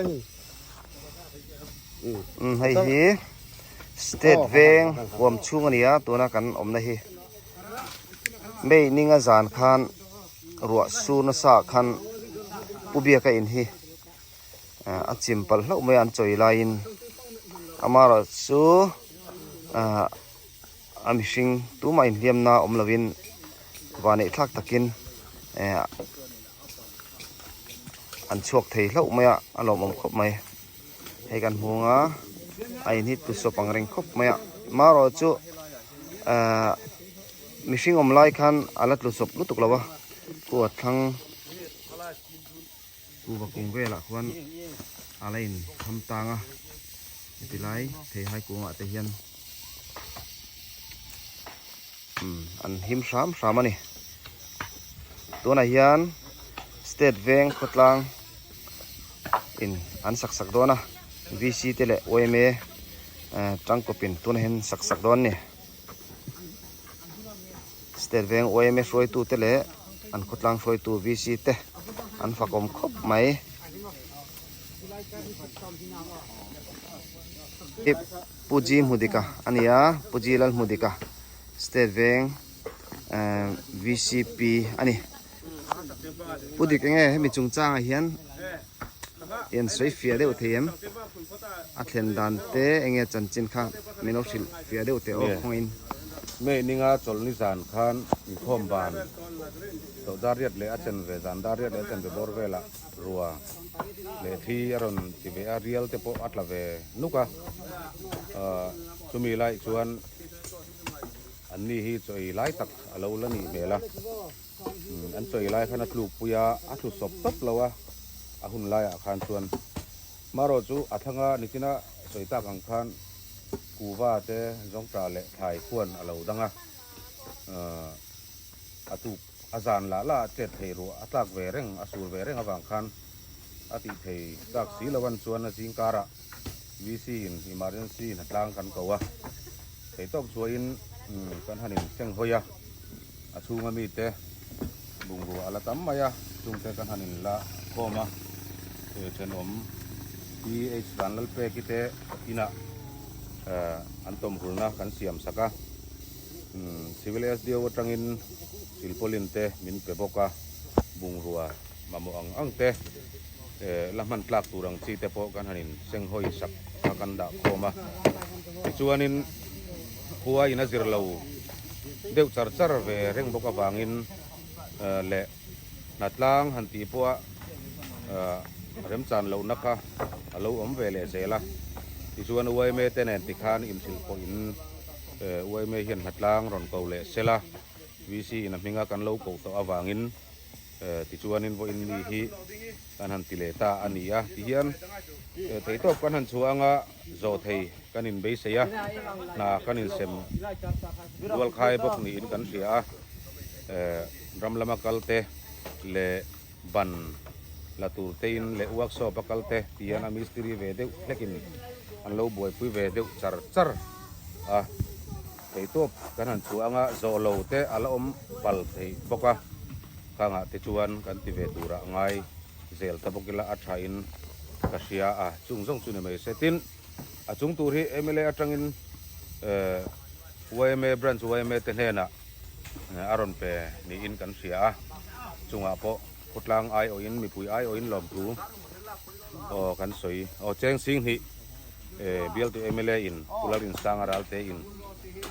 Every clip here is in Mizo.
Hei hi state veng huam chhung a ni a tuna kan awmna hi May ninga zan khan ruah sur nasa ah khan pu biaka in hi a chim palh hlauh mai a an chawi laiin amaherawhchu ahh a mihring tumah inhliamna awm lovin vaneih thlak takin eh an chhuak thei hlauh mai a a lawmawm khawp mai hei kan hmu ang a a in hi tusawp ang reng khawp mai a marawh chu ahh mihring awm lai khan a la tlusawp lutuk lo a khu a thlang kuhva kung velah khuan a la in tham tang a heti lai theihai kungah te hian. Umm an him hram hram a ni tunah hian state veng khawtlang in an sak sak dawn a V C te leh yma eh tangkawp in tunah hian sak sak dawn a ni state veng yma hruaitu te leh an khawtlang hruaitu V C te an fakawm khawp mai. Pu G Hmudika a ni a, Pu G Lalhmudika State Veng VCP a ni. Pu Dik enge hemi chungchangah hian i an sawi fiah deuh thei em? A thlen dan te enge chanchin kha min lo hrilh fiah deuh teh aw khawngin. May ninga chawlhni zan khan inkhawm ban tawh dar riat leh a chen ve zan dar riat leh a chen ve bawr velah rua leh thi a rawn ti ve a, rial te pawh a tla ve nuk a, ahh chumi lai chuan an ni hi chaw ei lai tak a lo la nih hmel a, umm an chaw ei lai khan a tluk pui a, a tlu sawp tawp lo a, a hun laiah khan chuan marawh chu a thlang a nichina sawi tak ang khan kuva te zawngtah leh thlai khuan a lo dang a, ahh a tuk. A zan lah lah chet thei ruah a tlak ve reng, a sur ve reng avang khan a tih thei tlak si lo an chuan a zing karah VC in emergency in a tlang kan ko a, thei tawp chhuahin kan han in seng hawi a, a chhunga mite bungrua a la tam mai a, chungte kan han in la khawm a, thenawm PH Vanlalpeki te inah an tawmhulna kan siam sak a. Civil SDO atangin silpaulin te min pe bawk a, bungrua mamawh ang ang te la hman tlak tur ang chi te pawh kan han in senghawi sak a kan dah khawm a. Tichuanin khua in a zir lo deuh char char ve reng bawk avangin leh hnatlang han tih pawha remchan lohna kha a lo awm ve leh zel a. Tichuan yma te nen tikhan inhrilh pawhin yma hian hnatlang rawn ko leh sela VC in a hminga kan lo koh tawh avangin tichuanin vawiin mi hi kan han ti leh ta a ni a. Tihian theihtawp kan han chhuah anga zawh thei kan inbeisei a, hna kan insem rualkhai bawk niin kan hria a. Ram lama kal te leh ban la tur te in leh workshop a kal te tihian a mistiri ve deuh hlek in an lo buaipui ve deuh char char a, theihtawp kan han chhuah anga zawh lo te a la awm pal thei bawk a, khangah te chuan kan ti ve turah ngai zel ta bawk ila a tha in ka hria a, chung zawng chu ni mai se. Tin, a chung tur hi mla atangin yma branch yma te hnenah a rawn pe niin kan hria a, chungah pawh khawtlang aiawhin mipui aiawhin lawmthu aw kan sawi aw cheng sing hnih bialtu mla in Pu Lalrinsanga Ralte in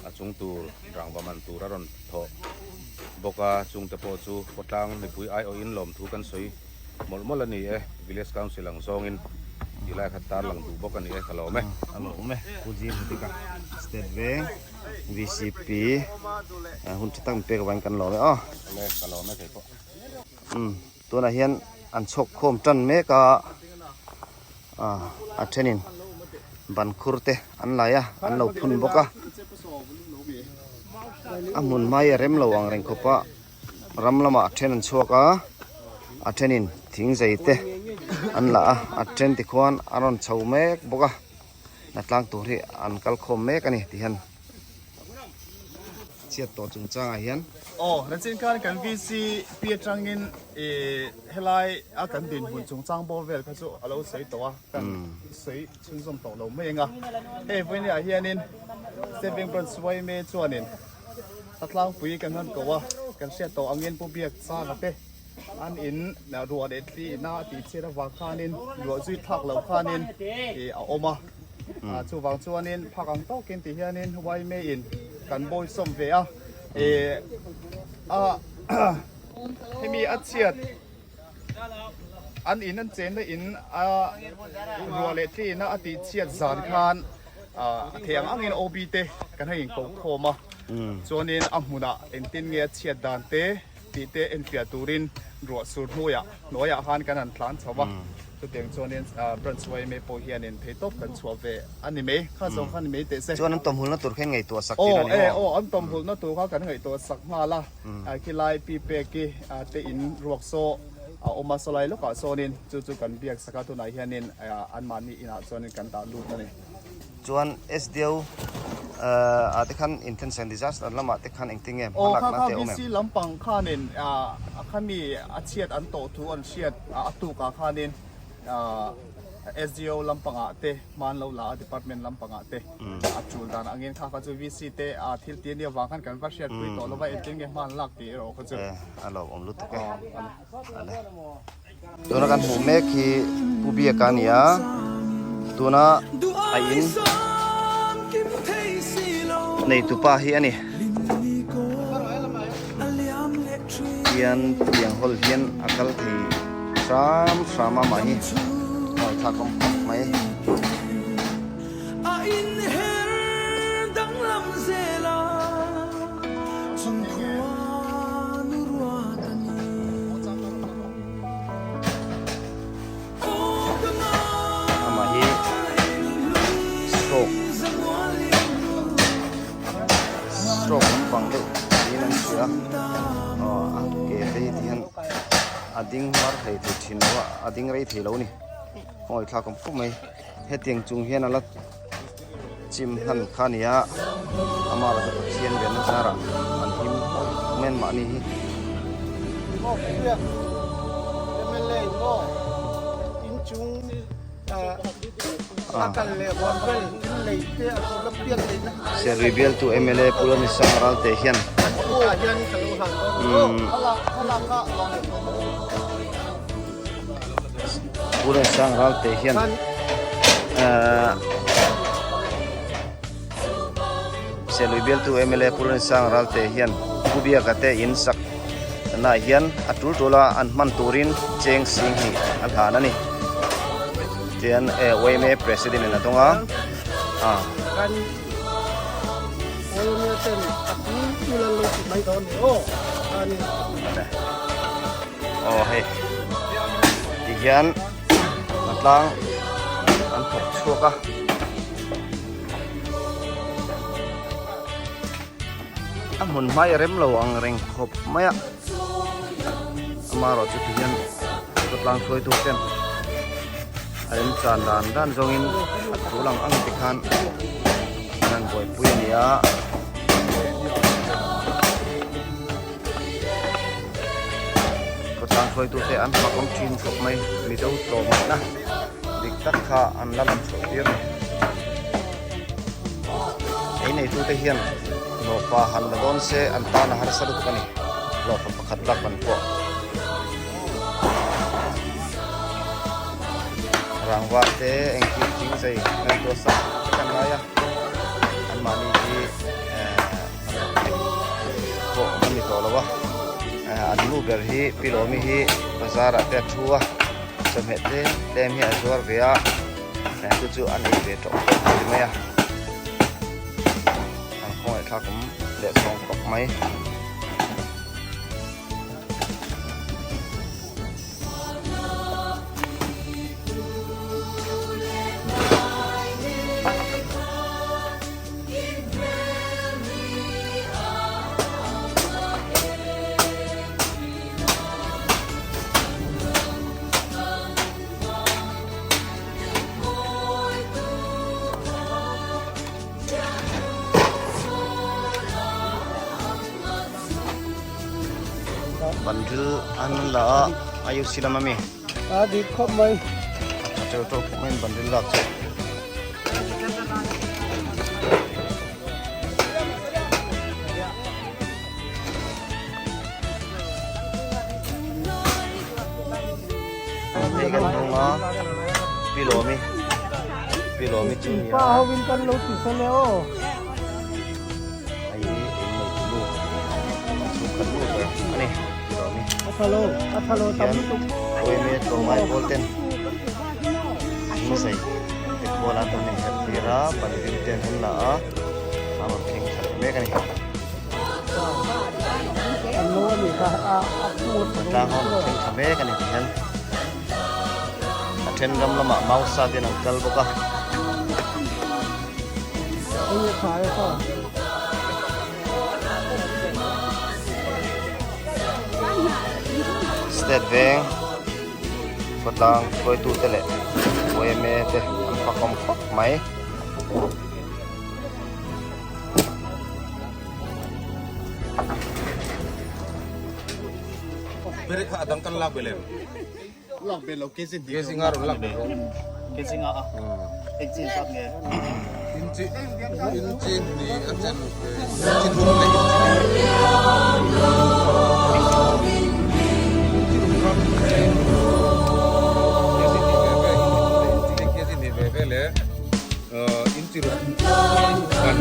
a chung tur rangva man tur a rawn thawh bawk a, chungte pawh chu khawtlang mipui aiawhin lawmthu kan sawi mawlh mawlh a ni e, Village Council ang zawngin tih lai kha tarlang duh bawk a ni e, ka lawm e. A lawm e, Pu Jim Hutika State Veng VCP hun tha tak min pek avangin kan lawm e aw. Awle, ka lawm e kei pawh. Umm, tunah hian an chhawk khawm tan mek a, a thenin ban khur te an lai a, an lo phun bawk a, a hmun hma hi a rem lo ang reng khawp a. Ram lamah a then an chhuak a, a thenin thing zei te an la a, a then tikhuan a rawn chho mek bawk a, hnatlang tur hi an kal khawm mek a ni ti hian. Chhiat tawh chungchangah hian. Aw, nachin khan kan VCP atangin ih helai a kan dinhmun chungchang bawr vel kha chu a lo sawi tawh a, kan sawi chhunzawm tawh lo mai ang a. Hei vawinia hianin State Bank Branch yma chuanin a tlangpui kan han ko a, kan hriat tawh angin Pu Biak Changa te an in ruah leh thli ina a tih chhiat avang khanin ruah zui thlak loh khanin ih a awm a. Chuvang chuanin phak ang tawkin ti hianin yma in kan bawisawm ve a, ih a hemi a chhiat an in an chenna in a ruah leh thli ina a tih chhiat zan khan a thei ang angin OB te kan han inko khawm a, chuanin a hmunah engtin nge a chhiat dan te tih te enfiah turin ruah sur hnuaiah hnuaiah khan kan han tlan chho a, chutiang chuanin branch yma pawh hianin theihtawp kan chhuah ve a ni mai, kha zawng kha a ni mai teh se. Chuan an tawmhulna tur kha in ngaihtuah sak tir a ni maw? Aw e aw an tawmhulna tur kha kan ngaihtuah sak nghal a, khilai pi peki te in ruak saw a awm a, sawlai lawkah sawnin chu chu kan biak sak a, tunah hianin anmahni inah chuanin kan dah lut a ni. Chuan SDO ah te khan Intention Disaster lamah te khan engtin nge hma lakna te awm em? Aw kha kha VC lampang khanin a khami a chhiat an tawh thu an hriat a tukah khanin SDO lampangah te hma an lo la a department lampangah te a tul dan angin kha kha chu VC te thil ti ania vang khan kan va hriatpui tawh lova engtin nge hma an lak tih erawh kha chu. A lawmawm lutuk e. Ale. Tuna kan hmuh mek hi Pu Biaka a ni a, tuna a in neitupa hi a ni. Hian tiang hawl hian a kal thei hram hram a mah hi ngawithlak awm khawp mai. Amah hi stroke stroke lampang deuh niin an hria aw a ke te hi ti hian a ding mar hlei thei thin lo a a ding rei thei lo a ni khawngaih thlak awm khawp mai hetiang chung hian a la chim hnan kha a ni a amah erawh chu Pathian rianna zarah an him men mahni hi. Serui bialtu mla Pu Lawnisang Ralte hian Pu Lawnisang Ralte hian Serui bialtu mla Pu Lawnisang Ralte hian Pu Biaka te in sak naah hian a tul tul a an hman turin cheng sing hi a hlan a ni tian yma president in a dawng a ah. Aw hei ti hian a tlang an thawk chhuak a. A hmun hmai a rem lo ang reng khawp mai a amaherawh chu ti hian khawtlang hruaitu ten a rem chan dan dan zawngin a tul ang ang te khan an han buaipui a ni a. Khawtlang hruaitu te an fak awm thin khawp mai mizo tlawmna dik tak kha an la lam chhuah tir a ni. Ei neitute hian hlawhfa han la dawn se an tan a harsa lutuk a ni. Hlawhfa pakhat lak an pawh rangva te engkim thing chei ngaihtuah sak vek an ngai a, anmahni hi pawh a ni tawh lo a, an nu ber hi Pi Lawmi hi bazar ah te a thu a, chawhmeh tlem tlem hi a zuar ve a. Chu chu an ei ve tawh tawh a ni mai a, an khawngaih thlak awm leh chhawng khawp mai. Banril an la a IUC lam ami. A dik khawp mai. A tha teuh teuh khawp mai in banril lak chu. Hei kan hnung a Pi Lawmi Pi Lawmi chu nia. Pa ho in kan lo ti fel e aw. Hei eng nei tu nu chhung khat nu ber a ni Pi Lawmi. A tha lo a tha lo tam lutuk. Awime tlawmngai pawl ten thing zei te khual an rawn inherh tir a banril te an la a a rawn thleng thla leh mek a ni. Tlang ho rawn thleng thla mek a ni tihian a then ram lamah mausa ten an kal bawk a. State veng khawtlang hruaitute leh yma te an fakawm khawp mai. Bere kha adang kan lak belem. Lak bel lo kg kg nga ron lak bel ro. Kg nga a. Eng chi zat nge. Inchi inchi ni a chen inchi thum le inchi. Inchi rum kha kg ni ve ve inchi kg ni ve ve le inchi rum kan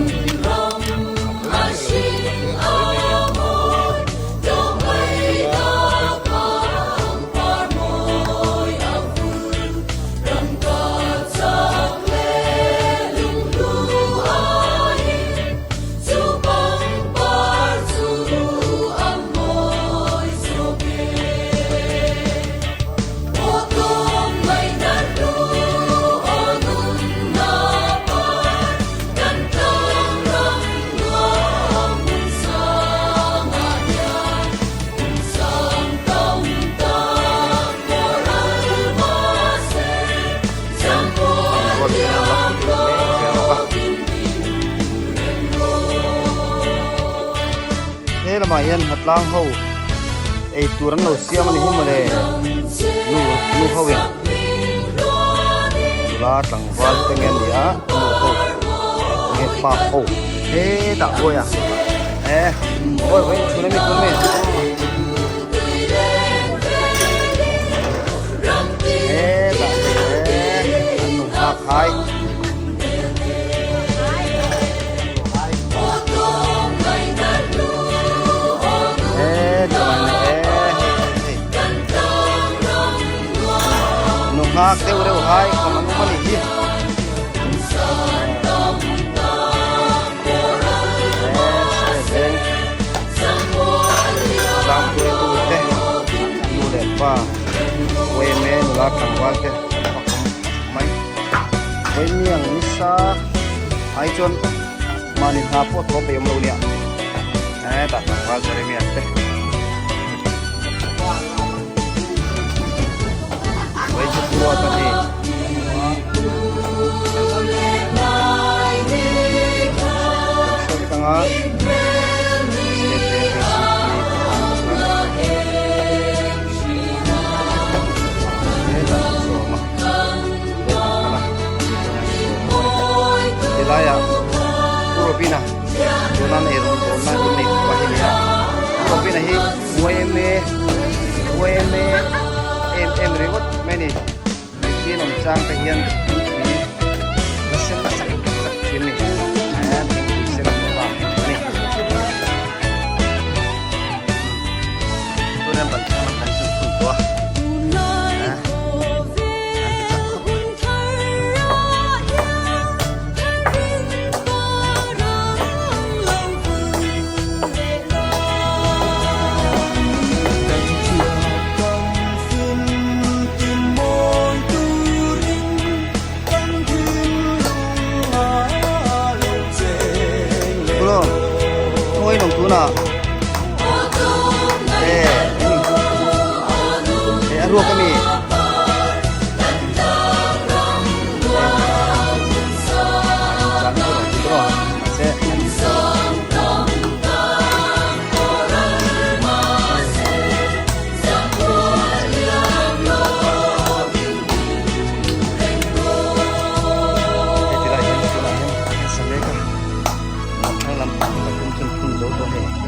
He lamah hian hnatlang ho ei tur an lo siam a ni hi mawle nu nu ho in nula tlangval te nge a ni a nu ho nge pa ho hetah bawi a e bawi vawiin chhun a mi tur mi hetah e an nu nghak hai. Nu nghak deuh reuh hai khawm an awm a nih hi. Tlangpuitu te nu leh pa Weme nula tlangval te an fakawm mai. Vawiin nisa ai chuan mahni hna pawh thaw peih awm lo nia. Hetah tlangval Jeremia te Vawiin chu ruat a ni. Kan hre vek ang a State Bank VCP hetah an sawm a bank an kal a tilaiah Pu Robina tuna nei rawn bawl lai hun nei tawh a hi nia Pu Robina hi yma yma em em ringawt mai a ni. Mithian awm chang te hian thingpui la sen sak sak thin a ni. Aaa thingpui sen an vang a ni. Tunah ban thlang lam kan chhun thung tawh a. Aaa an ti chak khawp mai. hei.